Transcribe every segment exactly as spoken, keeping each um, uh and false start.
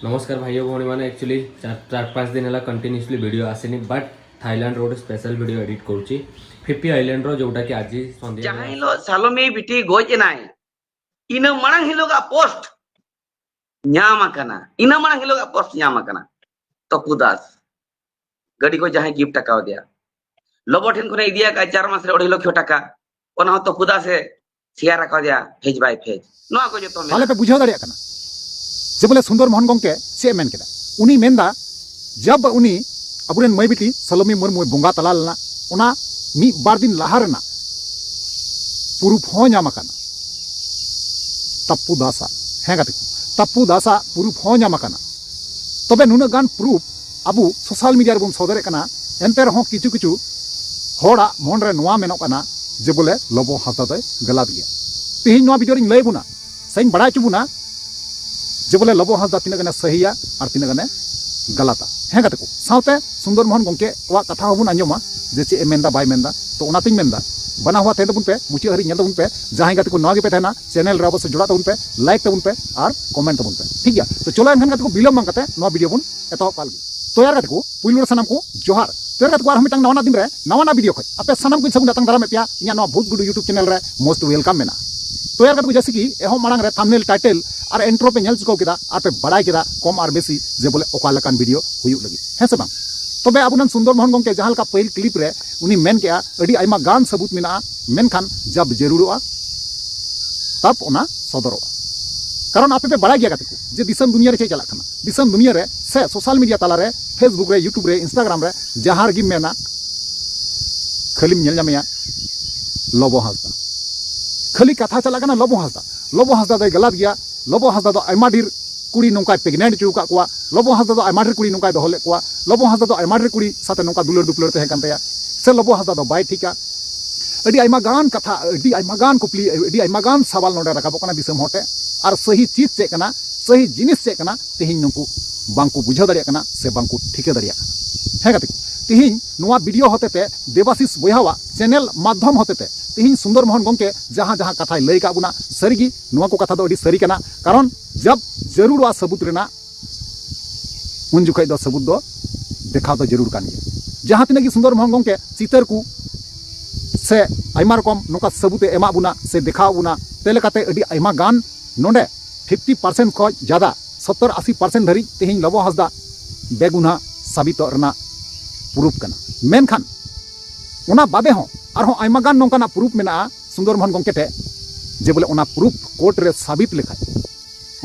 ନମସ୍କାର ଭାଇ ଓ ଭଉଣୀମାନେ। ଆକ୍ଚୁଆଲି ଚାର ଚାର ପାଞ୍ଚ ଦିନ ହେଲା କଣ୍ଟିନ୍ୟୁସଲି ଭିଡ଼ିଓ ଆସିନି, ବଟ୍ ଥାଇଲାଣ୍ଡର ଗୋଟେ ସ୍ପେଶାଲ ଭିଡ଼ିଓ ଏଡିଟ୍ କରୁଛି ଫିଫି ଆଇଲ୍ୟାଣ୍ଡର, ଯୋଉଟାକି ଆଜି ସନ୍ଧ୍ୟା ଯାହା ବେଳେ ହିଲୋ ସାଲୋମି ବିଟି ᱜᱚᱡ ᱮᱱᱟᱭ, ᱤᱱᱟᱹ ᱢᱟᱲᱟᱝ ᱦᱤᱞᱳᱜᱟᱜ ᱯᱳᱥᱴ ᱧᱟᱢ ᱟᱠᱟᱱᱟ᱾ ᱤᱱᱟᱹ ᱢᱟᱲᱟᱝ ᱦᱤᱞᱳᱜᱟᱜ ᱯᱳᱥᱴ ᱧᱟᱢ ᱟᱠᱟᱱᱟ᱾ ᱛᱚᱯᱩ ᱫᱟᱥ ᱜᱟᱹᱰᱤ ᱠᱚ ᱡᱟᱦᱟᱸᱭ ᱜᱤᱯᱷᱴ ᱟᱠᱟᱣᱫᱮᱭᱟ, ᱞᱚᱵᱚ ᱴᱷᱮᱱ ᱠᱷᱚᱱᱮ ᱤᱫᱤ ᱟᱠᱟᱫ ᱪᱟᱨ ᱢᱟᱥ ᱨᱮ ᱚᱲᱟᱭ ᱞᱚᱠᱷᱚ ᱴᱟᱠᱟ, ᱚᱱᱟ ᱦᱚᱸ ᱛᱚᱯᱩ ᱫᱟᱥᱮ ᱥᱮᱭᱟᱨ ᱟᱠᱟᱫᱮᱭᱟ ᱯᱷᱮᱡᱽ ᱵᱟᱭ ᱯᱷᱮᱡᱽ᱾ ᱱᱚᱣᱟ ᱠᱚ ᱡᱚᱛᱚ ᱢᱮᱱᱟᱜᱼᱟ᱾ ᱛᱟᱦᱞᱮ ᱯᱮ ᱵᱩᱡᱷᱟᱹᱣ ᱫᱟᱲᱮᱭᱟᱜ ᱠᱟᱱᱟ ᱡᱮ ᱵᱚᱞᱮ ᱥᱩᱱᱫᱚᱨ ᱢᱳᱦᱚᱱ ᱜᱚᱢᱠᱮ ᱪᱮᱫ ᱮ ᱢᱮᱱ ᱠᱮᱫᱟ᱾ ᱩᱱᱤ ᱢᱮᱱᱫᱟ, ᱡᱟᱵ ᱩᱱᱤ ᱟᱵᱚᱨᱮᱱ ᱢᱟᱹᱭ ᱵᱤᱴᱤ ᱥᱟᱞᱚᱢᱤ ᱢᱩᱨᱢᱩᱭ ᱵᱚᱸᱜᱟ ᱛᱟᱞᱟ ᱞᱮᱱᱟ, ᱚᱱᱟ ᱢᱤᱫ ᱵᱟᱨ ᱫᱤᱱ ᱞᱟᱦᱟ ᱨᱮᱱᱟᱜ ᱯᱨᱩᱯᱷ ᱦᱚᱸ ᱧᱟᱢ ᱟᱠᱟᱱᱟ ᱛᱟᱯᱯᱩ ᱫᱟᱥᱟᱜ᱾ ᱦᱮᱸ ᱜᱟᱛᱮ ᱠᱚ, ᱛᱟᱯᱯᱩ ᱫᱟᱥᱟᱜ ᱯᱨᱩᱯᱷ ᱦᱚᱸ ᱧᱟᱢ ᱟᱠᱟᱱᱟ᱾ ᱛᱚᱵᱮ ᱱᱩᱱᱟᱹᱜ ᱜᱟᱱ ᱯᱨᱩᱯᱷ ᱟᱵᱚ ᱥᱳᱥᱟᱞ ᱢᱤᱰᱤᱭᱟ ᱨᱮᱵᱚᱱ ᱥᱚᱫᱚᱨᱮᱫ ᱠᱟᱱᱟ, ᱮᱱᱛᱮ ᱨᱮᱦᱚᱸ ᱠᱤᱪᱷᱩ ᱠᱤᱪᱷᱩ ᱦᱚᱲᱟᱜ ᱢᱚᱱ ᱨᱮ ᱱᱚᱣᱟ ᱢᱮᱱᱚᱜ ᱠᱟᱱᱟ ᱡᱮ ᱵᱚᱞᱮ ᱞᱚᱵᱚ ᱦᱟᱸᱥᱫᱟ ᱫᱚᱭ ᱜᱟᱞᱟᱛ ᱜᱮᱭᱟ᱾ ᱛᱮᱦᱮᱧ ᱱᱚᱣᱟ ᱵᱷᱤᱰᱤᱭᱳ ᱨᱤᱧ ᱞᱟᱹᱭ ᱵᱚᱱᱟ, ᱥᱮᱧ ᱵᱟᱲᱟᱭ ᱦᱚᱪᱚ ᱵᱚᱱᱟ ᱡᱮ ᱵᱚᱞᱮ ᱞᱚᱵᱚ ᱦᱟᱸᱥᱫᱟ ᱛᱤᱱᱟᱹᱜ ᱜᱟᱱᱮ ᱥᱟᱹᱦᱤᱭᱟ ᱟᱨ ᱛᱤᱱᱟᱹᱜ ᱜᱟᱱᱮ ᱜᱟᱞᱟᱛᱟ᱾ ᱦᱮᱸ ᱜᱟᱛᱮ ᱠᱚ, ᱥᱟᱶᱛᱮ ᱥᱩᱱᱫᱚᱨ ᱢᱳᱦᱚᱱ ᱜᱚᱢᱠᱮ ᱠᱚᱣᱟᱜ ᱠᱟᱛᱷᱟ ᱦᱚᱸᱵᱚᱱ ᱟᱸᱡᱚᱢᱟ ᱡᱮ ᱪᱮᱫ ᱮ ᱢᱮᱱᱫᱟ ᱵᱟᱭ ᱢᱮᱱᱫᱟ᱾ ᱛᱚ ᱚᱱᱟᱛᱤᱧ ᱢᱮᱱᱫᱟ, ᱵᱟᱱᱟ ᱦᱚᱲ ᱛᱟᱦᱮᱸ ᱛᱟᱵᱚᱱ ᱯᱮ, ᱢᱩᱪᱟᱹᱫ ᱦᱟᱹᱨᱤᱡ ᱧᱮᱞ ᱛᱟᱵᱚᱱ ᱯᱮ᱾ ᱡᱟᱦᱟᱸᱭ ᱜᱟᱛᱮ ᱠᱚ ᱱᱟᱣᱟ ᱜᱮᱯᱮ ᱛᱟᱦᱮᱱᱟ, ᱪᱮᱱᱮᱞ ᱨᱮ ᱚᱵᱚᱥᱥᱳᱭ ᱡᱚᱲᱟᱣ ᱛᱟᱵᱚᱱ ᱯᱮ, ᱞᱟᱭᱤᱠ ᱛᱟᱵᱚᱱ ᱯᱮ ᱟᱨ ᱠᱚᱢᱮᱱᱴ ᱛᱟᱵᱚᱱ ᱯᱮ, ᱴᱷᱤᱠ ᱜᱮᱭᱟ? ᱛᱚ ᱪᱚᱞᱚ ᱮᱱᱠᱷᱟᱱ ᱜᱟᱛᱮ ᱠᱚ, ᱵᱤᱞᱚᱢ ᱵᱟᱝ ᱠᱟᱛᱮ ᱱᱚᱣᱟ ᱵᱷᱤᱰᱤᱭᱳ ᱵᱚᱱ ᱮᱛᱚᱦᱚᱵ ᱠᱟᱜ ᱞᱮᱜᱮ᱾ ᱛᱚ ᱭᱟᱨ ᱜᱟᱛᱮ ᱠᱚ, ᱯᱩᱭᱞᱩ ᱨᱮ ᱥᱟᱱᱟᱢ ᱠᱚ ᱡᱚᱦᱟᱨ᱾ ᱛᱚ ᱭᱟᱨ ᱜᱟᱛᱮ ᱠᱚ, ᱟᱨᱦᱚᱸ ᱢᱤᱫᱴᱟᱝ ᱱᱟᱣᱟᱱᱟᱜ ᱫᱤᱱ ᱨᱮ ᱱᱟᱣᱟᱱᱟᱜ ᱵᱷᱤᱰᱤᱭᱳ ᱠᱷᱚᱡ ᱟᱯᱮ ᱥᱟᱱᱟᱢ ᱠᱚᱧ ᱥᱟᱹᱜᱩᱱ ᱫᱟᱛᱟᱝ ᱫᱟᱨᱟᱢᱮᱫ ᱯᱮᱭᱟ ᱤᱧᱟᱹᱜ ᱱᱚᱣᱟ ᱵᱷᱩᱛ ᱜᱩᱰᱩ YouTube ᱪᱮᱱᱮᱞ ᱨᱮ most welcome ᱢᱮᱱᱟᱜᱼᱟ᱾ ᱛᱚ ᱭᱟᱨ ᱜᱟᱛᱮ ᱠᱚ, ᱡᱮᱭᱥᱮ ᱠᱤ ᱮᱦᱚᱵ ᱢᱟᱲᱟᱝ ᱨᱮ ᱛᱷᱟᱢᱵᱱᱮᱞ, ᱴᱟᱭᱴᱮᱞ ᱟᱨ ᱤᱱᱴᱨᱳ ᱯᱮ ᱧᱮᱞ ᱪᱩᱠᱟᱹᱣ ᱠᱮᱫᱟ ᱟᱨ ᱯᱮ ᱵᱟᱲᱟᱭ ᱠᱮᱫᱟ ᱠᱚᱢ ᱟᱨ ᱵᱮᱥᱤ ᱡᱮ ᱵᱚᱞᱮ ᱚᱠᱟ ᱞᱮᱠᱟᱱ ᱵᱷᱤᱰᱤᱭᱳ ᱦᱩᱭᱩᱜ ᱞᱟᱹᱜᱤᱫ, ᱦᱮᱸ ᱥᱮ ᱵᱟᱝ? ᱛᱚᱵᱮ ᱟᱵᱚ ᱨᱮᱱ ᱥᱩᱱᱫᱚᱨ ᱢᱳᱦᱚᱱ ᱜᱚᱢᱠᱮ ᱡᱟᱦᱟᱸ ᱞᱮᱠᱟ ᱯᱟᱹᱦᱤᱞ ᱠᱞᱤᱯ ᱨᱮ ᱩᱱᱤ ᱢᱮᱱ ᱠᱮᱜᱼᱟ, ᱟᱹᱰᱤ ᱟᱭᱢᱟ ᱜᱟᱱ ᱥᱟᱹᱵᱩᱛ ᱢᱮᱱᱟᱜᱼᱟ, ᱢᱮᱱᱠᱷᱟᱱ ᱡᱟᱵ ᱡᱟᱹᱨᱩᱲᱚᱜᱼᱟ ᱛᱟᱵ ᱚᱱᱟ ᱥᱚᱫᱚᱨᱚᱜᱼᱟ᱾ ᱠᱟᱨᱚᱱ ᱟᱯᱮ ᱯᱮ ᱵᱟᱲᱟᱭ ᱜᱮᱭᱟ ᱜᱟᱛᱮ ᱠᱚ ᱡᱮ ᱫᱤᱥᱚᱢ ᱫᱩᱱᱤᱭᱟᱹ ᱨᱮ ᱪᱮᱫ ᱪᱟᱞᱟᱜ ᱠᱟᱱᱟ᱾ ᱫᱤᱥᱚᱢ ᱫᱩᱱᱤᱭᱟᱹ ᱨᱮ ᱥᱮ ᱥᱳᱥᱟᱞ ᱢᱤᱰᱤᱭᱟ ᱛᱟᱞᱟᱨᱮ, Facebook ᱨᱮ, YouTube ᱨᱮ, Instagram ᱨᱮ, ᱡᱟᱦᱟᱸ ᱨᱮᱜᱮᱢ ᱢᱮᱱᱟ, ᱠᱷᱟᱹᱞᱤᱢ ᱧᱮᱞ ᱧᱟᱢᱮᱭᱟ ᱞᱚᱵᱚ ᱦᱟᱸᱥᱫᱟ᱾ ᱠᱷᱟᱹᱞᱤ ᱠᱟᱛᱷᱟ ᱪᱟᱞᱟᱜ ᱠᱟᱱᱟ ᱞᱚᱵᱚ ᱦᱟᱸᱥᱫᱟ, ᱞᱚᱵᱚ ᱦᱟᱸᱥᱫᱟ ᱫᱚᱭ ᱜᱟᱞᱟᱛ ᱜᱮᱭᱟ, ᱞᱚᱵᱚ ᱦᱟᱸᱥᱫᱟ ᱫᱚ ᱟᱭᱢᱟ ᱰᱷᱮᱨ ᱠᱩᱲᱤ ᱱᱚᱝᱠᱟᱭ ᱯᱨᱮᱜᱱᱮᱱᱴ ᱦᱚᱪᱚ ᱟᱠᱟᱫ ᱠᱚᱣᱟ, ᱞᱚᱵᱚ ᱦᱟᱸᱥᱫᱟ ᱫᱚ ᱟᱭᱢᱟ ᱰᱷᱮᱨ ᱠᱩᱲᱤ ᱱᱚᱝᱠᱟᱭ ᱫᱚᱦᱚ ᱞᱮᱫ ᱠᱚᱣᱟ, ᱞᱚᱵᱚ ᱦᱟᱸᱥᱫᱟ ᱫᱚ ᱟᱭᱢᱟ ᱰᱷᱮᱨ ᱠᱩᱲᱤ ᱥᱟᱛᱮ ᱱᱚᱝᱠᱟ ᱫᱩᱞᱟᱹᱲ ᱫᱩᱯᱞᱟᱹᱲ ᱛᱟᱦᱮᱸ ᱠᱟᱱ ᱛᱟᱭᱟ, ᱥᱮ ᱞᱚᱵᱚ ᱦᱟᱸᱥᱫᱟ ᱫᱚ ᱵᱟᱭ ᱴᱷᱤᱠᱟ᱾ ᱟᱹᱰᱤ ᱟᱭᱢᱟ ᱜᱟᱱ ᱠᱟᱛᱷᱟ, ᱟᱹᱰᱤ ᱟᱭᱢᱟ ᱜᱟᱱ ᱠᱩᱠᱞᱤ, ᱟᱹᱰᱤ ᱟᱭᱢᱟ ᱜᱟᱱ ᱥᱟᱣᱟᱞ ᱱᱚᱰᱮ ᱨᱟᱠᱟᱵᱚᱜ ᱠᱟᱱᱟ ᱫᱤᱥᱚᱢ ᱦᱚᱲ ᱴᱷᱮᱱ᱾ ᱟᱨ ᱥᱟᱹᱦᱤ ᱪᱤᱡᱽ ᱪᱮᱫ ᱠᱟᱱᱟ, ᱥᱟᱹᱦᱤ ᱡᱤᱱᱤᱥ ᱪᱮᱫ ᱠᱟᱱᱟ, ᱛᱮᱦᱮᱧ ᱱᱩᱠᱩ ᱵᱟᱝᱠᱚ ᱵᱩᱡᱷᱟᱹᱣ ᱫᱟᱲᱮᱭᱟᱜ ᱠᱟᱱᱟ ᱥᱮ ᱵᱟᱝᱠᱚ ᱴᱷᱤᱠᱟᱹ ᱫᱟᱲᱮᱭᱟᱜ ᱠᱟᱱᱟ᱾ ᱦᱮᱸ ᱜᱟᱛᱮ ᱠᱚ, ᱛᱮᱦᱮᱧ ᱱᱚᱣᱟ ᱵᱷᱤᱰᱤᱭᱳ ᱦᱚᱛᱮᱛᱮ, ᱫᱮᱵᱟᱥᱤᱥ ᱵᱚᱭᱦᱟᱣᱟᱜ ᱪᱮᱱᱮᱞ ᱢᱟᱫᱽᱫᱷᱚᱢ ᱦᱚᱛᱮᱛᱮ ᱛᱮᱦᱮᱧ ᱥᱩᱱᱫᱚᱨ ᱢᱳᱦᱚᱱ ᱜᱚᱢᱠᱮ ᱡᱟᱦᱟᱸ ᱡᱟᱦᱟᱸ ᱠᱟᱛᱷᱟᱭ ᱞᱟᱹᱭ ᱠᱟᱜ ᱵᱚᱱᱟ, ᱥᱟᱹᱨᱤᱜᱮ ᱱᱚᱣᱟ ᱠᱚ ᱠᱟᱛᱷᱟ ᱫᱚ ᱟᱹᱰᱤ ᱥᱟᱹᱨᱤ ᱠᱟᱱᱟ᱾ ᱠᱟᱨᱚᱱ ᱡᱟᱵ ᱡᱟᱹᱨᱩᱲᱚᱜᱼᱟ ᱥᱟᱹᱵᱩᱛ ᱨᱮᱱᱟᱜ, ᱩᱱ ᱡᱚᱠᱷᱚᱡ ᱫᱚ ᱥᱟᱹᱵᱩᱛ ᱫᱚ ᱫᱮᱠᱷᱟᱣ ᱫᱚ ᱡᱟᱹᱨᱩᱲ ᱠᱟᱱ ᱜᱮᱭᱟ᱾ ᱡᱟᱦᱟᱸ ᱛᱤᱱᱟᱹᱜ ᱜᱮ ᱥᱩᱱᱫᱚᱨ ᱢᱳᱦᱚᱱ ᱜᱚᱢᱠᱮ ᱪᱤᱛᱟᱹᱨ ᱠᱚ ᱥᱮ ᱟᱭᱢᱟ ᱨᱚᱠᱚᱢ ᱱᱚᱝᱠᱟ ᱥᱟᱹᱵᱩᱛ ᱮ ᱮᱢᱟᱜ ᱵᱚᱱᱟ ᱥᱮ ᱫᱮᱠᱷᱟᱣ ᱵᱚᱱᱟ, ᱛᱮ ᱞᱮᱠᱟᱛᱮ ᱟᱹᱰᱤ ᱟᱭᱢᱟ ᱜᱟᱱ ᱱᱚᱰᱮ ᱯᱷᱤᱯᱴᱤ ᱯᱟᱨᱥᱮᱱᱴ ᱠᱷᱚᱡ ᱡᱟᱫᱟ, ᱥᱚᱛᱛᱚᱨ ᱟᱥᱤ ᱯᱟᱨᱥᱮᱱᱴ ᱫᱷᱟᱹᱨᱤᱡ ᱛᱮᱦᱮᱧ ᱞᱚᱵᱚ ᱦᱟᱸᱥᱫᱟ ᱵᱮᱜᱩᱱᱟᱹ ᱥᱟᱵᱤᱛᱚᱜ ᱨᱮᱱᱟᱜ ᱯᱨᱩᱯᱷ ᱠᱟᱱᱟ᱾ ᱢᱮᱱᱠᱷᱟᱱ ᱚᱱᱟ ᱵᱟᱫᱮ ᱦᱚᱸ ᱟᱨᱦᱚᱸ ᱟᱭᱢᱟ ᱜᱟᱱ ᱱᱚᱝᱠᱟᱱᱟᱜ ᱯᱨᱩᱯᱷ ᱢᱮᱱᱟᱜᱼᱟ ᱥᱩᱱᱫᱚᱨ ᱢᱳᱦᱚᱱ ᱜᱚᱢᱠᱮ ᱴᱷᱮᱡ, ᱡᱮ ᱵᱚᱞᱮ ᱚᱱᱟ ᱯᱨᱩᱯᱷ ᱠᱳᱨᱴ ᱨᱮ ᱥᱟᱵᱤᱛ ᱞᱮᱠᱷᱟᱡ,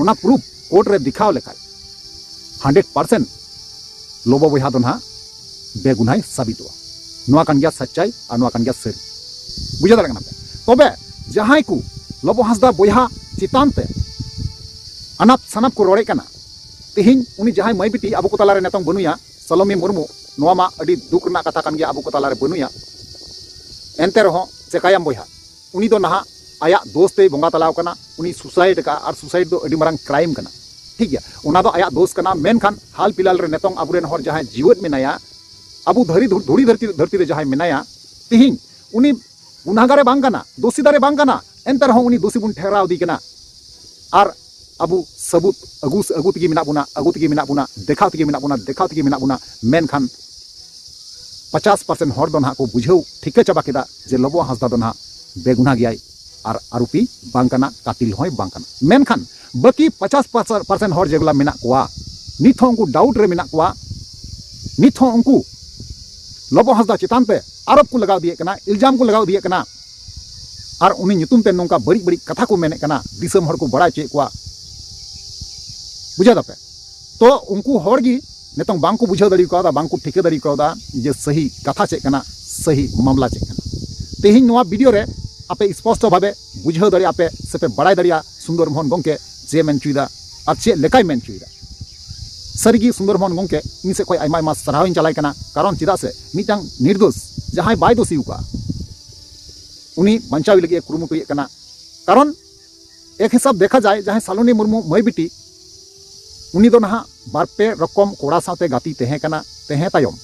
ᱚᱱᱟ ᱯᱨᱩᱯᱷ ᱠᱳᱨᱴ ᱨᱮ ᱫᱮᱠᱷᱟᱣ ᱞᱮᱠᱷᱟᱡ, ᱦᱟᱱᱰᱨᱮᱰ ᱯᱟᱨᱥᱮᱱᱴ ᱞᱚᱵᱚ ᱵᱚᱭᱦᱟ ᱫᱚ ᱱᱟᱦᱟᱜ ᱵᱮᱜᱩᱱᱟᱭ ᱥᱟᱵᱤᱛᱚᱜᱼᱟ᱾ ᱱᱚᱣᱟ ᱠᱟᱱ ᱜᱮᱭᱟ ᱥᱟᱪᱪᱟᱭ ᱟᱨ ᱱᱚᱣᱟ ᱠᱟᱱ ᱜᱮᱭᱟ ᱥᱟᱹᱨᱤ᱾ ᱵᱩᱡᱷᱟᱹᱣ ᱫᱟᱲᱮᱭᱟᱜ ᱠᱟᱱᱟ ᱯᱮ? ᱛᱚᱵᱮ ᱡᱟᱦᱟᱸᱭ ᱠᱚ ᱞᱚᱵᱚ ᱦᱟᱸᱥᱫᱟ ᱵᱚᱭᱦᱟ ᱪᱮᱛᱟᱱ ᱛᱮ ᱟᱱᱟᱯ ᱥᱟᱱᱟᱯ ᱠᱚ ᱨᱚᱲᱮᱫ ᱠᱟᱱᱟ, ᱛᱮᱦᱮᱧ ᱩᱱᱤ ᱡᱟᱦᱟᱸᱭ ᱢᱟᱹᱭ ᱵᱤᱴᱤ ᱟᱵᱚ ᱠᱚ ᱛᱟᱞᱟᱨᱮ ᱱᱤᱛᱚᱝ ᱵᱟᱹᱱᱩᱭᱟ, ᱥᱟᱞᱚᱢᱤ ᱢᱩᱨᱢᱩ, ᱱᱚᱣᱟ ᱢᱟ ᱟᱹᱰᱤ ᱫᱩᱠ ᱨᱮᱱᱟᱜ ᱠᱟᱛᱷᱟ ᱠᱟᱱ ᱜᱮᱭᱟ, ᱟᱵᱚ ᱠᱚ ᱛᱟᱞᱟᱨᱮ ᱵᱟᱹᱱᱩᱭᱟ᱾ ᱮᱱᱛᱮ ᱨᱮᱦᱚᱸ ᱪᱮᱠᱟᱭᱟᱢ ᱵᱚᱭᱦᱟ, ᱩᱱᱤ ᱫᱚ ᱱᱟᱦᱟᱜ ᱟᱭᱟᱜ ᱫᱳᱥ ᱛᱮᱭ ᱵᱚᱸᱜᱟ ᱛᱟᱞᱟᱣ ᱠᱟᱱᱟ, ᱩᱱᱤ ᱥᱩᱥᱟᱭᱤᱰ ᱟᱠᱟᱫᱼᱟ, ᱟᱨ ᱥᱩᱥᱟᱭᱤᱰ ᱫᱚ ᱟᱹᱰᱤ ᱢᱟᱨᱟᱝ ᱠᱨᱟᱭᱤᱢ ᱠᱟᱱᱟ᱾ ᱴᱷᱤᱠ ᱜᱮᱭᱟ, ᱚᱱᱟ ᱫᱚ ᱟᱭᱟᱜ ᱫᱳᱥ ᱠᱟᱱᱟ, ᱢᱮᱱᱠᱷᱟᱱ ᱦᱟᱞ ᱯᱷᱤᱞᱦᱟᱞ ᱨᱮ ᱱᱤᱛᱚᱝ ᱟᱵᱚᱨᱮᱱ ᱦᱚᱲ ᱡᱟᱦᱟᱸᱭ ᱡᱤᱣᱮᱫ ᱢᱮᱱᱟᱭᱟ, ᱟᱵᱚ ᱫᱷᱟᱹᱨᱤ ᱫᱷᱩ-, ᱫᱷᱩᱲᱤ ᱫᱷᱟᱹᱨᱛᱤ, ᱫᱷᱟᱹᱨᱛᱤ ᱨᱮ ᱡᱟᱦᱟᱸᱭ ᱢᱮᱱᱟᱭᱟ, ᱛᱤᱦᱤᱧ ᱩᱱᱤ ᱜᱩᱱᱟᱦᱜᱟᱨᱮ ᱵᱟᱝ ᱠᱟᱱᱟ, ᱫᱳᱥᱤᱫᱟᱨᱮ ᱵᱟᱝ ᱠᱟᱱᱟ, ᱮᱱᱛᱮ ᱨᱮᱦᱚᱸ ᱩᱱᱤ ᱫᱳᱥᱤ ᱵᱚᱱ ᱴᱷᱮᱨᱟᱣ ᱤᱫᱤ ᱠᱟᱱᱟ᱾ ᱟᱨ ᱟᱵᱚ ᱥᱟᱹᱵᱩᱛ ᱟᱹᱜᱩ, ᱟᱹᱜᱩ ᱛᱮᱜᱮ ᱢᱮᱱᱟᱜ ᱵᱚᱱᱟ, ᱟᱹᱜᱩ ᱛᱮᱜᱮ ᱢᱮᱱᱟᱜ ᱵᱚᱱᱟ, ᱫᱮᱠᱷᱟᱣ ᱛᱮᱜᱮ ᱢᱮᱱᱟᱜ ᱵᱚᱱᱟ, ᱫᱮᱠᱷᱟᱣ ᱛᱮᱜᱮ ᱢᱮᱱᱟᱜ ᱵᱚᱱᱟ᱾ ᱢᱮᱱᱠᱷᱟᱱ ᱯᱚᱪᱟᱥ ᱯᱟᱨᱥᱮᱱᱴ ᱦᱚᱲ ᱫᱚ ᱱᱟᱦᱟᱜ ᱠᱚ ᱵᱩᱡᱷᱟᱹᱣ ᱴᱷᱤᱠᱟᱹ ᱪᱟᱵᱟ ᱠᱮᱫᱟ ᱡᱮ ᱞᱚᱵᱚ ᱦᱟᱸᱥᱫᱟ ᱫᱚ ᱱᱟᱦᱟᱜ ᱵᱮᱜᱩᱱᱟ ᱜᱮᱭᱟᱭ ᱟᱨ ᱟᱨᱩᱯᱤ ᱵᱟᱝ ᱠᱟᱱᱟ, ᱠᱟᱛᱤᱞ ᱦᱚᱸᱭ ᱵᱟᱝ ᱠᱟᱱᱟ᱾ ᱢᱮᱱᱠᱷᱟᱱ ᱵᱟᱹᱠᱤ ᱯᱚᱪᱟᱥ ᱯᱟᱨᱥᱮᱱᱴ ᱦᱚᱲ ᱡᱮᱜᱩᱞᱟ ᱢᱮᱱᱟᱜ ᱠᱚᱣᱟ, ᱱᱤᱛ ᱦᱚᱸ ᱩᱱᱠᱩ ᱰᱟᱣᱩᱴ ᱨᱮ ᱢᱮᱱᱟᱜ ᱠᱚᱣᱟ, ᱱᱤᱛ ᱦᱚᱸ ᱩᱱᱠᱩ ᱞᱚᱵᱚ ᱦᱟᱸᱥᱫᱟ ᱪᱮᱛᱟᱱ ᱛᱮ ᱟᱨᱳᱯ ᱠᱚ ᱞᱟᱜᱟᱣ ᱤᱫᱤᱭᱮᱫ ᱠᱟᱱᱟ, ᱤᱞᱡᱟᱢ ᱠᱚ ᱞᱟᱜᱟᱣ ᱤᱫᱤᱭᱮᱫ ᱠᱟᱱᱟ, ᱟᱨ ᱩᱱᱤ ᱧᱩᱛᱩᱢ ᱛᱮ ᱱᱚᱝᱠᱟ ᱵᱟᱹᱲᱤᱡ ᱵᱟᱹᱲᱤᱡ ᱠᱟᱛᱷᱟ ᱠᱚ ᱢᱮᱱᱮᱫ ᱠᱟᱱᱟ, ᱫᱤᱥᱚᱢ ᱦᱚᱲ ᱠᱚ ᱵᱟᱲᱟᱭ ᱦᱚᱪᱚᱭᱮᱫ ᱠᱚᱣᱟ᱾ ᱵᱩᱡᱷᱟᱹᱣ ᱫᱟᱯᱮ? ᱛᱚ ᱩᱱᱠᱩ ᱦᱚᱲ ᱜᱮ ᱱᱤᱛᱚᱝ ᱵᱟᱝ ᱠᱚ ᱵᱩᱡᱷᱟᱹᱣ ᱫᱟᱲᱮ ᱠᱟᱣᱫᱟ, ᱵᱟᱝ ᱠᱚ ᱴᱷᱤᱠᱟᱹ ᱫᱟᱲᱮ ᱠᱟᱣᱫᱟ ᱡᱮ ᱥᱟᱹᱦᱤ ᱠᱟᱛᱷᱟ ᱪᱮᱫ ᱠᱟᱱᱟ, ᱥᱟᱹᱦᱤ ᱢᱟᱢᱞᱟ ᱪᱮᱫ ᱠᱟᱱᱟ᱾ ᱛᱮᱦᱮᱧ ᱱᱚᱣᱟ ᱵᱷᱤᱰᱤᱭᱳ ᱨᱮ ᱟᱯᱮ ᱥᱯᱚᱥᱴᱚ ᱵᱷᱟᱵᱮ ᱵᱩᱡᱷᱟᱹᱣ ᱫᱟᱲᱮᱭᱟᱜᱼᱟ ᱯᱮ ᱥᱮ ᱯᱮ ᱵᱟᱲᱟᱭ ᱫᱟᱲᱮᱭᱟᱜᱼᱟ ᱥᱩᱱᱫᱚᱨ ᱢᱳᱦᱚᱱ ᱜᱚᱢᱠᱮ ᱪᱮᱫ ᱢᱮᱱ ᱦᱚᱪᱚᱭᱮᱫᱟ ᱟᱨ ᱪᱮᱫ ᱞᱮᱠᱟᱭ ᱢᱮᱱ ᱦᱚᱪᱚᱭᱮᱫᱟ᱾ ᱥᱟᱹᱨᱤᱜᱮ ᱥᱩᱱᱫᱚᱨ ᱢᱳᱦᱚᱱ ᱜᱚᱢᱠᱮ ᱤᱧ ᱥᱮᱫ ᱠᱷᱚᱱ ᱟᱭᱢᱟ ᱟᱭᱢᱟ ᱥᱟᱨᱦᱟᱣ ᱤᱧ ᱪᱟᱞᱟᱭ ᱠᱟᱱᱟ, ᱠᱟᱨᱚᱱ ᱪᱮᱫᱟᱜ ᱥᱮ ᱢᱤᱫᱴᱟᱝ ᱱᱤᱨᱫᱳᱥ ᱡᱟᱦᱟᱸᱭ ᱵᱟᱭ ᱫᱳᱥᱤ ᱟᱠᱟᱫᱼᱟ, ᱩᱱᱤ ᱵᱟᱧᱪᱟᱣ ᱞᱟᱹᱜᱤᱫ ᱮ ᱠᱩᱨᱩᱢᱩᱴᱩᱭᱮᱫ ᱠᱟᱱᱟ᱾ ᱠᱟᱨᱚᱱ ᱮᱠ ᱦᱤᱥᱟᱹᱵ ᱫᱮᱠᱷᱟ ᱡᱟᱭ, ᱡᱟᱦᱟᱸᱭ ᱥᱟᱞᱚᱱᱤ ᱢᱩᱨᱢᱩ ᱢᱟᱹᱭ ᱵᱤᱴᱤ, ᱩᱱᱤ ᱫᱚ ᱱᱟᱦᱟᱜ ᱵᱟᱨ ᱯᱮ ᱨᱚᱠᱚᱢ ᱠᱚᱲᱟ ᱥᱟᱶᱛᱮ ᱜᱟᱛᱮ ᱛᱟᱦᱮᱸ ᱠᱟᱱᱟ, ᱛᱟᱦᱮᱸ ᱛᱟᱭᱚᱢ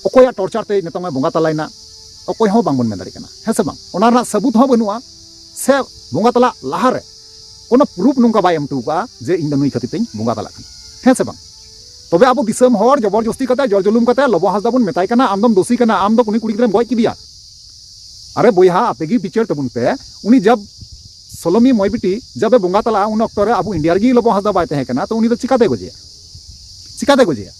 ᱚᱠᱚᱭᱟᱜ ᱴᱚᱨᱪᱟᱨ ᱛᱮ ᱱᱤᱛᱚᱝ ᱮ ᱵᱚᱸᱜᱟ ᱛᱟᱞᱟᱭᱮᱱᱟ, ᱚᱠᱚᱭ ᱦᱚᱸ ᱵᱟᱝᱵᱚᱱ ᱢᱮᱱ ᱫᱟᱲᱮᱭᱟᱜ ᱠᱟᱱᱟ, ᱦᱮᱸ ᱥᱮ ᱵᱟᱝ? ᱚᱱᱟ ᱨᱮᱱᱟᱜ ᱥᱟᱹᱵᱩᱛ ᱦᱚᱸ ᱵᱟᱹᱱᱩᱜᱼᱟ, ᱥᱮ ᱵᱚᱸᱜᱟ ᱛᱟᱞᱟ ᱞᱟᱦᱟᱨᱮ ᱠᱳᱱᱳ ᱯᱨᱩᱯᱷ ᱱᱚᱝᱠᱟ ᱵᱟᱭ ᱮᱢ ᱦᱚᱴᱚ ᱠᱟᱜᱼᱟ ᱡᱮ ᱤᱧ ᱫᱚ ᱱᱩᱭ ᱠᱷᱟᱹᱛᱤᱨ ᱛᱮᱧ ᱵᱚᱸᱜᱟ ᱛᱟᱞᱟᱜ ᱠᱟᱱᱟ᱾ ᱦᱮᱸ ᱥᱮ ᱵᱟᱝ? ᱛᱚᱵᱮ ᱟᱵᱚ ᱫᱤᱥᱚᱢ ᱦᱚᱲ ᱡᱚᱵᱚᱨ ᱡᱚᱥᱛᱤ ᱠᱟᱛᱮ ᱡᱚᱨ ᱡᱩᱞᱩᱢ ᱠᱟᱛᱮ ᱞᱚᱵᱚ ᱦᱟᱸᱥᱫᱟ ᱵᱚᱱ ᱢᱮᱛᱟᱭ ᱠᱟᱱᱟ, "ᱟᱢ ᱫᱚᱢ ᱫᱳᱥᱤ ᱠᱟᱱᱟ, ᱟᱢ ᱫᱚ ᱩᱱᱤ ᱠᱩᱲᱤ ᱜᱤᱫᱽᱨᱟᱹᱢ ᱜᱚᱡ ᱠᱮᱫᱮᱭᱟ᱾" ᱟᱨᱮ ᱵᱚᱭᱦᱟ, ᱟᱯᱮ ᱜᱮ ᱵᱤᱪᱟᱹᱨ ᱛᱟᱵᱚᱱ ᱯᱮ, ᱩᱱᱤ ᱡᱟᱵ ᱥᱳᱞᱳᱢᱤ ᱢᱚᱭ ᱵᱤᱴᱤ ᱡᱟᱵ ᱮ ᱵᱚᱸᱜᱟ ᱛᱟᱞᱟᱜᱼᱟ, ᱩᱱ ᱚᱠᱛᱚ ᱨᱮ ᱟᱵᱚ ᱤᱱᱰᱤᱭᱟ ᱨᱮᱜᱮ ᱞᱚᱵᱚ ᱦᱟᱸᱥᱫᱟ ᱵᱟᱭ ᱛᱟᱦᱮᱸ ᱠᱟᱱᱟ, ᱛᱚ ᱩᱱᱤ ᱫᱚ ᱪᱤᱠᱟᱛᱮ ᱜᱚᱡᱮᱭᱟ? ᱪᱤᱠᱟᱛᱮ ᱜᱚᱡᱮᱭᱟ?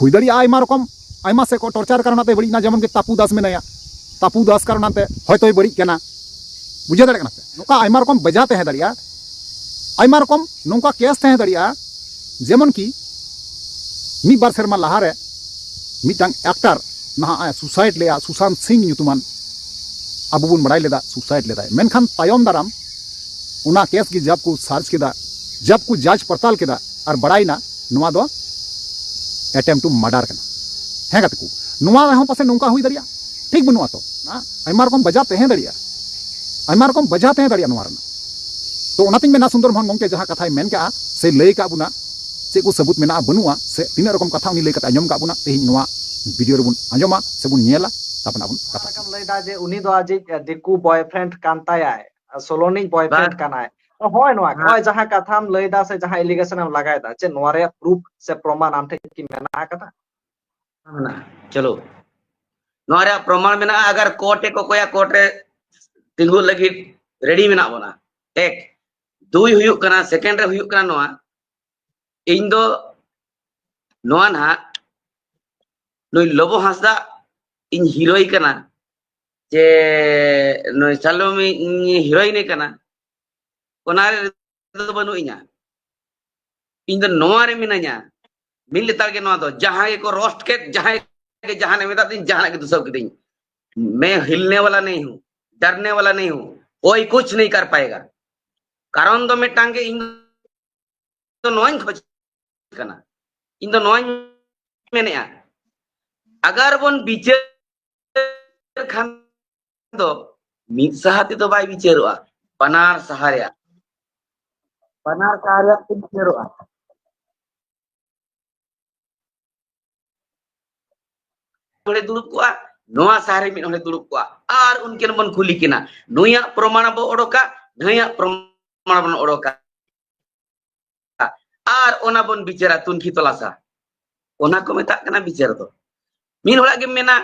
ᱦᱩᱭ ᱫᱟᱲᱮᱭᱟᱜᱼᱟ ᱟᱭᱢᱟ ᱨᱚᱠᱚᱢ, ᱟᱭᱢᱟ ᱥᱮᱫ ᱠᱚ ᱴᱚᱨᱪᱟᱨ ᱠᱟᱨᱚᱱᱟᱛᱮ ᱵᱟᱹᱲᱤᱡ ᱮᱱᱟ, ᱡᱮᱢᱚᱱ ᱠᱤ ᱛᱟᱯᱩ ᱫᱟᱥ ᱢᱮᱱᱟᱭᱟ, ᱛᱟᱯᱩ ᱫᱟᱥ ᱠᱟᱨᱚᱱᱟᱛᱮ ᱦᱚᱭᱛᱳᱭ ᱵᱟᱹᱲᱤᱡ ᱠᱟᱱᱟ᱾ ᱵᱩᱡᱷᱟᱹᱣ ᱫᱟᱲᱮᱭᱟᱜ ᱠᱟᱱᱟ ᱯᱮ? ᱱᱚᱝᱠᱟ ᱟᱭᱢᱟ ᱨᱚᱠᱚᱢ ᱵᱟᱡᱟ ᱛᱟᱦᱮᱸ ᱫᱟᱲᱮᱭᱟᱜᱼᱟ, ᱟᱭᱢᱟ ᱨᱚᱠᱚᱢ ᱱᱚᱝᱠᱟ ᱠᱮᱥ ᱛᱟᱦᱮᱸ ᱫᱟᱲᱮᱭᱟᱜᱼᱟ᱾ ᱡᱮᱢᱚᱱ ᱠᱤ ᱢᱤᱫ ᱵᱟᱨ ᱥᱮᱨᱢᱟ ᱞᱟᱦᱟᱨᱮ ᱢᱤᱫᱴᱟᱝ ᱮᱠᱴᱟᱨ ᱱᱟᱦᱟᱜ ᱮ ᱥᱩᱥᱟᱭᱤᱰ ᱞᱮᱜᱼᱟ, ᱥᱩᱥᱟᱱᱛ ᱥᱤᱝ ᱧᱩᱛᱩᱢᱟᱱ, ᱟᱵᱚ ᱵᱚᱱ ᱵᱟᱲᱟᱭ ᱞᱮᱫᱟ ᱥᱩᱥᱟᱭᱤᱰ ᱞᱮᱫᱟᱭ, ᱢᱮᱱᱠᱷᱟᱱ ᱛᱟᱭᱚᱢ ᱫᱟᱨᱟᱢ ᱚᱱᱟ ᱠᱮᱥ ᱜᱮ ᱡᱟᱵ ᱠᱚ ᱥᱟᱨᱪ ᱠᱮᱫᱟ, ᱡᱟᱵ ᱠᱚ ᱡᱟᱡᱽ ᱯᱟᱲᱛᱟᱞ ᱠᱮᱫᱟ, ᱟᱨ ᱵᱟᱲᱟᱭᱮᱱᱟ ᱱᱚᱣᱟ ᱫᱚ attempt to murder ᱠᱟᱱᱟ᱾ ᱦᱮᱸ ᱜᱟᱛᱮ ᱠᱚ, ᱱᱚᱣᱟ ᱨᱮᱦᱚᱸ ᱯᱟᱥᱮᱡ ᱱᱚᱝᱠᱟ ᱦᱩᱭ ᱫᱟᱲᱮᱭᱟᱜᱼᱟ, ᱴᱷᱤᱠ ᱵᱟᱹᱱᱩᱜᱼᱟ ᱛᱚ᱾ ᱦᱮᱸ? ᱟᱭᱢᱟ ᱨᱚᱠᱚᱢ ᱵᱟᱡᱟ ᱛᱟᱦᱮᱸ ᱫᱟᱲᱮᱭᱟᱜᱼᱟ, ᱟᱭᱢᱟ ᱨᱚᱠᱚᱢ ᱵᱟᱡᱟ ᱛᱟᱦᱮᱸ ᱫᱟᱲᱮᱭᱟᱜᱼᱟ ᱱᱚᱣᱟ ᱨᱮᱱᱟᱜ᱾ ᱛᱚ ᱚᱱᱟᱛᱤᱧ ᱢᱮᱱᱟ ᱥᱩᱱᱫᱚᱨ ᱢᱳᱦᱚᱱ ᱜᱚᱢᱠᱮ ᱡᱟᱦᱟᱸ ᱠᱟᱛᱷᱟᱭ ᱢᱮᱱ ᱠᱟᱜᱼᱟ ᱥᱮ ᱞᱟᱹᱭ ᱠᱟᱜ ᱵᱚᱱᱟ, ᱪᱮᱫ ᱠᱚ ᱥᱟᱹᱵᱩᱛ ᱢᱮᱱᱟᱜᱼᱟ ᱵᱟᱹᱱᱩᱜᱼᱟ, ᱥᱮ ᱛᱤᱱᱟᱹᱜ ᱨᱚᱠᱚᱢ ᱠᱟᱛᱷᱟ ᱩᱱᱤ ᱞᱟᱹᱭ ᱠᱟᱛᱮ ᱟᱸᱡᱚᱢ ᱠᱟᱜ ᱵᱚᱱᱟ, ᱛᱮᱦᱮᱧ ᱱᱚᱣᱟ ᱵᱷᱤᱰᱤᱭᱳ ᱨᱮᱵᱚᱱ ᱟᱸᱡᱚᱢᱟ ᱥᱮᱵᱚᱱ ᱧᱮᱞᱟ, ᱛᱟᱨᱯᱚᱨ ᱟᱵᱚᱱ ᱠᱟᱛᱷᱟ᱾ ᱞᱟᱹᱭᱫᱟ ᱡᱮ ᱩᱱᱤ ᱫᱚ ᱟᱡᱤᱡ ᱫᱤᱠᱩ boyfriend ᱠᱟᱱ ᱛᱟᱭᱟᱭ, ᱥᱳᱞᱳᱱᱤᱡ boyfriend ᱠᱟᱱᱟᱭ᱾ ᱦᱳᱭ, ᱱᱚᱣᱟ ᱦᱮᱸ᱾ ᱱᱚᱜᱼᱚᱭ ᱡᱟᱦᱟᱸ ᱠᱟᱛᱷᱟᱢ ᱞᱟᱹᱭᱫᱟ ᱥᱮ ᱡᱟᱦᱟᱸ allegation ᱮᱢ ᱞᱟᱜᱟᱭᱫᱟ, ᱪᱮᱫ ᱱᱚᱣᱟ ᱨᱮᱭᱟᱜ proof ᱥᱮ ᱯᱨᱚᱢᱟᱱ ᱟᱢ ᱴᱷᱮᱱ ᱠᱤ ᱢᱮᱱᱟᱜ ᱟᱠᱟᱫᱟ? ᱢᱮᱱᱟᱜᱼᱟ᱾ ᱪᱚᱞᱚ, ᱱᱚᱣᱟ ᱨᱮᱭᱟᱜ ᱯᱨᱚᱢᱟᱱ ᱢᱮᱱᱟᱜᱼᱟ᱾ ᱟᱜᱟᱨ ᱠᱳᱨᱴ ᱮ ᱠᱚᱠᱚᱭᱟ, ᱠᱳᱨᱴ ᱨᱮ ᱛᱤᱸᱜᱩ ᱞᱟᱹᱜᱤᱫ ᱨᱮᱰᱤ ᱢᱮᱱᱟᱜ ᱵᱚᱱᱟ᱾ ᱮᱠ᱾ ᱫᱩᱭ ᱦᱩᱭᱩᱜ ᱠᱟᱱᱟ, second ᱨᱮ ᱦᱩᱭᱩᱜ ᱠᱟᱱᱟ ᱱᱚᱣᱟ, ᱤᱧ ᱫᱚ ᱱᱚᱣᱟ ᱱᱟᱦᱟᱜ ᱱᱩᱭ ᱞᱚᱵᱚ ᱦᱟᱸᱥᱫᱟ ᱤᱧ ᱦᱤᱨᱳᱭ ᱠᱟᱱᱟ, ᱡᱮ ᱱᱩᱭ ᱥᱟᱞᱚᱢᱤ ᱤᱧ ᱦᱤᱨᱳᱭᱤᱱ ᱮ ᱠᱟᱱᱟ, ᱚᱱᱟ ᱨᱮᱫᱚ ᱵᱟᱹᱱᱩᱜ ᱤᱧᱟ᱾ ᱤᱧ ᱫᱚ ᱱᱚᱣᱟ ᱨᱮ ᱢᱤᱱᱟᱹᱧᱟ, ᱢᱤᱫ ᱞᱮᱛᱟᱲ ᱜᱮ ᱱᱚᱣᱟ ᱫᱚ, ᱡᱟᱦᱟᱸᱭ ᱜᱮᱠᱚ ᱨᱳᱥᱴ ᱠᱮᱫ, ᱡᱟᱦᱟᱸᱭ ᱜᱮ ᱡᱟᱦᱟᱱᱟᱜ ᱮ ᱢᱮᱛᱟᱫ ᱫᱤᱧ, ᱡᱟᱦᱟᱱᱟᱜ ᱜᱮ ᱫᱩᱥᱟᱹᱣ ᱠᱤᱫᱤᱧ, ᱢᱮ ᱦᱤᱞᱱᱮ ᱣᱟᱞᱟ ᱱᱟᱦᱤ ᱦᱩᱸ, ᱰᱟᱨᱱᱮ ᱣᱟᱞᱟ ᱱᱟᱦᱤ ᱦᱩᱸ, ᱠᱳᱭ ᱠᱩᱪ ᱱᱟᱦᱤ ᱠᱟᱨ ᱯᱟᱭᱮᱜᱟ᱾ ᱠᱟᱨᱚᱱ ᱫᱚ ᱢᱤᱫᱴᱟᱝ ᱜᱮ, ᱤᱧ ᱫᱚ ᱱᱚᱣᱟᱧ ᱠᱷᱚᱡᱽ ᱠᱟᱱᱟ, ᱤᱧ ᱫᱚ ᱱᱚᱣᱟᱧ ᱢᱮᱱᱮᱫᱼᱟ, ᱟᱜᱟᱨ ᱵᱚᱱ ᱵᱤᱪᱟᱹᱨ ᱠᱷᱟᱱ ᱫᱚ ᱢᱤᱫ ᱥᱟᱦᱟ ᱛᱮᱫᱚ ᱵᱟᱭ ᱵᱤᱪᱟᱹᱨᱚᱜᱼᱟ, ᱵᱟᱱᱟᱨ ᱥᱟᱦᱟ ᱨᱮᱭᱟᱜ, ᱵᱟᱱᱟᱨ ᱥᱟᱦᱟ ᱨᱮᱭᱟᱜ ᱛᱮ ᱵᱤᱪᱟᱹᱨᱚᱜᱼᱟ᱾ ᱦᱚᱲᱮ ᱫᱩᱲᱩᱵ ᱠᱚᱜᱼᱟ, ᱱᱚᱣᱟ ᱥᱟᱦᱟ ᱨᱮ ᱢᱤᱫ ᱦᱚᱲᱮ ᱫᱩᱲᱩᱵ ᱠᱚᱜᱼᱟ, ᱟᱨ ᱩᱱᱠᱤᱱ ᱵᱚᱱ ᱠᱩᱞᱤ ᱠᱤᱱᱟ, ᱱᱩᱭᱟᱜ ᱯᱨᱚᱢᱟᱬ ᱵᱚ ᱚᱰᱚᱠᱟ, ᱱᱩᱭᱟᱜ ᱯᱨᱚᱢᱟᱬ ᱵᱚᱱ ᱚᱰᱚᱠᱟ᱾ ᱚᱱᱟ ᱵᱚᱱ ᱵᱤᱪᱟᱹᱨᱟ ᱛᱩᱱᱠᱷᱤ ᱛᱚᱞᱟᱥᱟ᱾ ᱚᱱᱟ ᱠᱚ ᱢᱮᱛᱟᱜ ᱠᱟᱱᱟ ᱵᱤᱪᱟᱹᱨ ᱫᱚ᱾ ᱢᱤᱫ ᱦᱚᱲᱟᱜ ᱜᱮᱢ ᱢᱮᱱᱟ,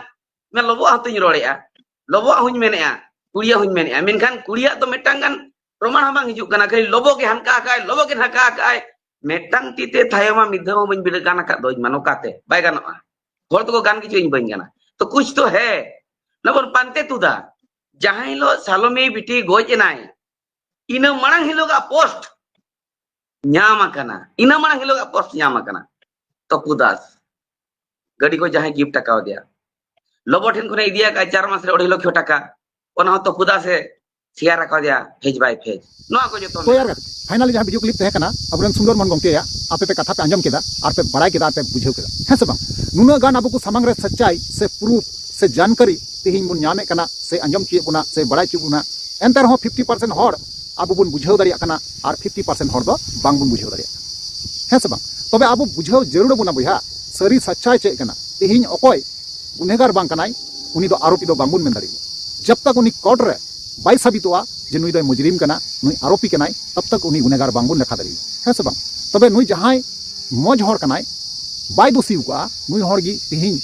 ᱢᱮᱱ ᱞᱚᱵᱚᱜ ᱦᱚᱸᱛᱚᱧ ᱨᱚᱲᱮᱜᱼᱟ, ᱞᱚᱵᱚᱜ ᱦᱚᱸᱧ ᱢᱮᱱᱮᱜᱼᱟ, ᱠᱩᱲᱤᱭᱟᱜ ᱦᱚᱸᱧ ᱢᱮᱱᱮᱜᱼᱟ, ᱢᱮᱱᱠᱷᱟᱱ ᱠᱩᱲᱤᱭᱟᱜ ᱫᱚ ᱢᱤᱫᱴᱟᱝ ᱜᱟᱱ ᱯᱨᱚᱢᱟᱱ ᱦᱚᱸ ᱵᱟᱝ ᱦᱤᱡᱩᱜ ᱠᱟᱱᱟ᱾ ᱠᱷᱟᱹᱞᱤ ᱞᱚᱵᱚ ᱜᱮ ᱦᱟᱱᱠᱟ ᱟᱠᱟᱭ, ᱞᱚᱵᱚ ᱜᱮ ᱦᱟᱱᱠᱟ ᱟᱠᱟᱭ, ᱢᱤᱫᱴᱟᱝ ᱛᱤ ᱛᱮ ᱛᱷᱟᱭᱚ ᱢᱟ ᱢᱤᱫ ᱫᱷᱟᱣ ᱦᱚᱸ ᱵᱟᱹᱧ ᱵᱮᱨᱮᱫ ᱜᱟᱱ ᱟᱠᱟᱫ ᱫᱚ ᱤᱧ ᱢᱟ ᱱᱚᱝᱠᱟᱛᱮ ᱵᱟᱭ ᱜᱟᱱᱚᱜᱼᱟ᱾ ᱦᱚᱲ ᱫᱚᱠᱚ ᱜᱟᱱ ᱜᱮᱪᱚ ᱤᱧ ᱵᱟᱹᱧ ᱜᱟᱱᱟ᱾ ᱛᱚ ᱠᱩᱪ ᱛᱚ ᱦᱮ ᱱᱚᱵᱚᱱ ᱯᱟᱱᱛᱮ ᱛᱩᱫᱟ᱾ ᱡᱟᱦᱟᱸ ᱦᱤᱞᱳᱜ ᱥᱟᱞᱚᱢᱤ ᱵᱤᱴᱤ ᱜᱚᱡ ᱮᱱᱟᱭ, ᱤᱱᱟᱹ ᱢᱟᱲᱟᱝ ᱦᱤᱞᱳᱜᱟᱜ ᱯᱳᱥᱴ ᱧᱟᱢ ᱟᱠᱟᱱᱟ, ᱤᱱᱟᱹ ᱢᱟᱲᱟᱝ ᱦᱤᱞᱳᱜᱟᱜ ᱯᱳᱥᱴ ᱧᱟᱢ ᱟᱠᱟᱱᱟ᱾ ᱛᱚᱯᱩ ᱫᱟᱥ ᱜᱟᱹᱰᱤ ᱠᱚ ᱡᱟᱦᱟᱸᱭ ᱜᱤᱯᱷᱴ ᱟᱠᱟᱣ ᱫᱮᱭᱟ, ᱞᱚᱵᱚ ᱴᱷᱮᱱ ᱠᱷᱚᱱᱮ ᱤᱫᱤ ᱟᱠᱟᱫ ᱪᱟᱨ ᱢᱟᱥ ᱨᱮ ᱚᱲᱟᱭ ᱞᱚᱠᱷᱚ ᱴᱟᱠᱟ, ᱚᱱᱟ ᱦᱚᱸ ᱛᱚᱯᱩ ᱫᱟᱥ ᱮ ᱥᱮᱭᱟᱨ ᱟᱠᱟᱣ ᱫᱮᱭᱟ ᱯᱷᱮᱡᱽ ᱵᱟᱭ ᱯᱷᱮᱡᱽ᱾ ᱱᱚᱣᱟ ᱠᱚ ᱡᱚᱛᱚ ᱛᱚ ᱭᱟᱨ, ᱯᱷᱟᱭᱱᱟᱞᱤ ᱡᱟᱦᱟᱸ ᱵᱷᱤᱰᱤᱭᱳ ᱠᱞᱤᱯ ᱛᱟᱦᱮᱸ ᱠᱟᱱᱟ ᱟᱵᱚᱨᱮᱱ ᱥᱩᱱᱫᱚᱨ ᱢᱳᱦᱚᱱ ᱜᱚᱢᱠᱮᱭᱟᱜ, ᱟᱯᱮ ᱯᱮ ᱠᱟᱛᱷᱟ ᱯᱮ ᱟᱸᱡᱚᱢ ᱠᱮᱫᱟ ᱟᱨ ᱯᱮ ᱵᱟᱲᱟᱭ ᱠᱮᱫᱟ ᱟᱨ ᱯᱮ ᱵᱩᱡᱷᱟᱹᱣ ᱠᱮᱫᱟ, ᱦᱮᱸ ᱥᱮ ᱵᱟᱝ? ᱱᱩᱱᱟᱹᱜ ᱜᱟᱱ ᱟᱵᱚ ᱠᱚ ᱥᱟᱢᱟᱝ ᱨᱮ ᱥᱟᱪᱟᱭ ᱥᱮ ᱯᱨᱩᱯᱷ ᱥᱮ ᱡᱟᱱᱠᱟᱨᱤ ᱛᱮᱦᱮᱧ ᱵᱚᱱ ᱧᱟᱢᱮᱫ ᱠᱟᱱᱟ ᱥᱮ ᱟᱸᱡᱚᱢ ᱦᱚᱪᱚᱭᱮᱫ ᱵᱚᱱᱟ ᱥᱮ ᱵᱟᱲᱟᱭ ᱦᱚᱪᱚᱭᱮᱫ ᱵᱚᱱᱟ, ᱮᱱᱛᱮ ᱨᱮᱦᱚᱸ ᱯᱷᱤᱯᱴᱤ ᱯᱟᱨᱥᱮᱱᱴ ᱦᱚᱲ ᱟᱵᱚ ᱵᱚᱱ ᱵᱩᱡᱷᱟᱹᱣ ᱫᱟᱲᱮᱭᱟᱜ ᱠᱟᱱᱟ ᱟᱨ ᱯᱷᱤᱯᱴᱤ ᱯᱟᱨᱥᱮᱱᱴ ᱦᱚᱲ ᱫᱚ ᱵᱟᱝ ᱵᱚᱱ ᱵᱩᱡᱷᱟᱹᱣ ᱫᱟᱲᱮᱭᱟᱜ ᱠᱟᱱᱟ, ᱦᱮᱸ ᱥᱮ ᱵᱟᱝ? ᱛᱚᱵᱮ ᱟᱵᱚ ᱵᱩᱡᱷᱟᱹᱣ ᱡᱟᱹᱨᱩᱲ ᱟᱵᱚᱱᱟ ᱵᱚᱭᱦᱟ, ᱥᱟᱹᱨᱤ ᱥᱟᱪᱟᱭ ᱪᱮᱫ ᱠᱟᱱᱟ᱾ ᱛᱮᱦᱮᱧ ᱚᱠᱚᱭ ᱜᱩᱱᱮᱜᱟᱨ ᱵᱟᱝ ᱠᱟᱱᱟᱭ, ᱩᱱᱤ ᱫᱚ ᱟᱨᱳᱯᱤ ᱫᱚ ᱵᱟᱝ ᱵᱚᱱ ᱢᱮᱱ ᱫᱟᱲᱮᱭᱟᱜᱼᱟ᱾ ᱡᱟᱵ ᱛᱟᱠ ᱩᱱᱤ ᱠᱳᱨᱴ ᱨᱮ ᱵᱟᱭ ᱥᱟᱵᱤᱛᱚᱜᱼᱟ ᱡᱮ ᱱᱩᱭ ᱫᱚᱭ ᱢᱩᱡᱨᱤᱢ ᱠᱟᱱᱟ, ᱱᱩᱭ ᱟᱨᱳᱯᱤ ᱠᱟᱱᱟᱭ, ᱛᱟᱵ ᱛᱟᱠ ᱩᱱᱤ ᱜᱩᱱᱮᱜᱟᱨ ᱵᱟᱝ ᱵᱚᱱ ᱞᱮᱠᱷᱟ ᱫᱟᱲᱮᱭᱟᱭᱟ, ᱦᱮᱸ ᱥᱮ ᱵᱟᱝ? ᱛᱚᱵᱮ ᱱᱩᱭ ᱡᱟᱦᱟᱸᱭ ᱢᱚᱡᱽ ᱦᱚᱲ ᱠᱟᱱᱟᱭ, ᱵᱟᱭ ᱫᱳᱥᱤ ᱟᱠᱟᱫᱼᱟ, ᱱᱩᱭ ᱦᱚᱲ ᱜᱮ ᱛᱮᱦᱮᱧ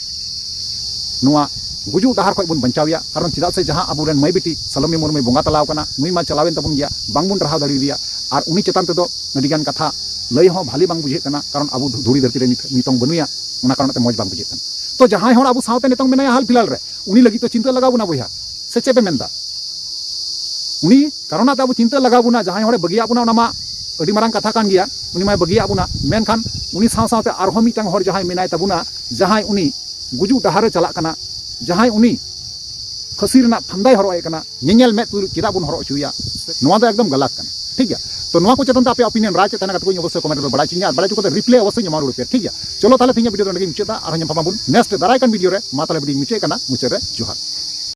ᱱᱚᱣᱟ ᱜᱩᱡᱩᱜ ᱰᱟᱦᱟᱨ ᱠᱷᱚᱱ ᱵᱚᱱ ᱵᱟᱧᱪᱟᱣᱮᱭᱟ᱾ ᱠᱟᱨᱚᱱ ᱪᱮᱫᱟᱜ ᱥᱮ ᱡᱟᱦᱟᱸ ᱟᱵᱚᱨᱮᱱ ᱢᱟᱹᱭ ᱵᱤᱴᱤ ᱥᱟᱞᱚᱢᱤ ᱢᱩᱨᱢᱩᱭ ᱵᱚᱸᱜᱟ ᱛᱟᱞᱟᱣ ᱠᱟᱱᱟ, ᱱᱩᱭ ᱢᱟ ᱪᱟᱞᱟᱣᱮᱱ ᱛᱟᱵᱚᱱ ᱜᱮᱭᱟ, ᱵᱟᱝ ᱵᱚᱱ ᱨᱟᱦᱟᱣ ᱫᱟᱲᱮᱭᱟᱫᱮᱭᱟ᱾ ᱟᱨ ᱩᱱᱤ ᱪᱮᱛᱟᱱ ᱛᱮᱫᱚ ᱟᱹᱰᱤᱜᱟᱱ ᱠᱟᱛᱷᱟ ᱞᱟᱹᱭ ᱦᱚᱸ ᱵᱷᱟᱞᱤ ᱵᱟᱝ ᱵᱩᱡᱷᱟᱹᱜ ᱠᱟᱱᱟ, ᱠᱟᱨᱚᱱ ᱟᱵᱚ ᱫᱷᱩᱲᱤ ᱫᱷᱟᱹᱨᱛᱤ ᱨᱮ ᱱᱤᱛ-, ᱱᱤᱛᱚᱝ ᱵᱟᱹᱱᱩᱭᱟ, ᱚᱱᱟ ᱠᱟᱨᱚᱱ ᱛᱮ ᱢᱚᱡᱽ ᱵᱟᱝ ᱵᱩᱡᱷᱟᱹᱜ ᱠᱟᱱᱟ᱾ ᱛᱚ ᱡᱟᱦᱟᱸᱭ ᱦᱚᱲ ᱟᱵᱚ ᱥᱟᱶᱛᱮ ᱱᱤᱛᱚᱝ ᱢᱮᱱᱟᱭᱟ ᱦᱟᱞ ᱯᱷᱤᱞᱦᱟᱞ ᱨᱮ, ᱩᱱᱤ ᱞᱟᱹᱜᱤᱫ ᱛᱚ ᱪᱤᱱᱛᱟᱹ ᱞᱟᱜᱟᱣ ᱵᱚᱱᱟ ᱵᱚᱭᱦᱟ, ᱥᱮ ᱪᱮᱫ ᱯᱮ ᱢᱮᱱᱫᱟ? ᱩᱱᱤ ᱠᱟᱨᱚᱱᱟᱜ ᱛᱮ ᱟᱵᱚ ᱪᱤᱱᱛᱟᱹ ᱞᱟᱜᱟᱣ ᱵᱚᱱᱟ, ᱡᱟᱦᱟᱸᱭ ᱦᱚᱲᱮ ᱵᱟᱹᱜᱤᱭᱟᱜ ᱵᱚᱱᱟ ᱚᱱᱟ ᱢᱟ ᱟᱹᱰᱤ ᱢᱟᱨᱟᱝ ᱠᱟᱛᱷᱟ ᱠᱟᱱ ᱜᱮᱭᱟ, ᱩᱱᱤ ᱢᱟᱭ ᱵᱟᱹᱜᱤᱭᱟᱜ ᱵᱚᱱᱟ, ᱢᱮᱱᱠᱷᱟᱱ ᱩᱱᱤ ᱥᱟᱶ ᱥᱟᱶᱛᱮ ᱟᱨᱦᱚᱸ ᱢᱤᱫᱴᱟᱝ ᱦᱚᱲ ᱡᱟᱦᱟᱸᱭ ᱢᱮᱱᱟᱭ ᱛᱟᱵᱚᱱᱟ, ᱡᱟᱦᱟᱸᱭ ᱩᱱᱤ ᱜᱩᱡᱩᱜ ᱰᱟᱦᱟᱨ ᱨᱮ ᱪᱟᱞᱟᱜ ᱠᱟᱱᱟ, ᱡᱟᱦᱟᱸᱭ ᱩᱱᱤ ᱯᱷᱟᱹᱥᱤ ᱨᱮᱱᱟᱜ ᱯᱷᱟᱱᱫᱟᱭ ᱦᱚᱨᱚᱜ ᱮᱫ ᱠᱟᱱᱟ, ᱧᱮᱧᱮᱞ ᱢᱮᱫ ᱛᱩᱞᱩᱡ ᱪᱮᱫᱟᱜ ᱵᱚᱱ ᱦᱚᱨᱚᱜ ᱦᱚᱪᱚᱭᱟ? ᱱᱚᱣᱟ ᱫᱚ ᱮᱠᱫᱚᱢ ᱜᱟᱞᱟᱛ ᱠᱟᱱᱟ, ᱴᱷᱤᱠ ᱜᱮᱭᱟ? ᱛᱚ ᱱᱚᱣᱟ ᱠᱚ ᱪᱮᱛᱟᱱ ᱛᱮ ᱟᱯᱮ opinion ᱨᱟᱭ ᱪᱮᱫ ᱛᱟᱦᱮᱱᱟ ᱠᱟᱛᱮ ᱠᱚ ᱚᱵᱚᱥᱥᱳᱭ comment ᱨᱮ ᱵᱟᱲᱟᱭ ᱦᱚᱪᱚᱧᱟ, ᱟᱨ ᱵᱟᱲᱟᱭ ᱦᱚᱪᱚ ᱠᱟᱛᱮ reply ᱚᱵᱚᱥᱥᱳᱭ ᱧᱟᱢᱟ ᱨᱩᱣᱟᱹᱲ ᱯᱮ, ᱴᱷᱤᱠ ᱜᱮᱭᱟ? ᱪᱚᱞᱚ ᱛᱟᱦᱞᱮ ᱛᱮᱦᱮᱧᱟᱜ ᱵᱷᱤᱰᱤᱭᱳ ᱫᱚ ᱱᱚᱰᱮ ᱜᱮᱧ ᱢᱩᱪᱟᱹᱫᱟ, ᱟᱨᱦᱚᱸ ᱧᱟᱯᱟᱢ ᱟᱵᱚᱱ next ᱫᱟᱨᱟᱭ ᱠᱟᱱ ᱵᱷᱤᱰᱤᱭᱳ ᱨᱮ᱾ ᱢᱟ ᱛᱟᱦᱞᱮ ᱵᱷᱤᱰᱤᱭᱳᱧ ᱢᱩᱪᱟᱹᱫ ᱠᱟᱱᱟ, ᱢᱩᱪᱟᱹᱫ ᱨᱮ ᱡᱚᱦᱟᱨ᱾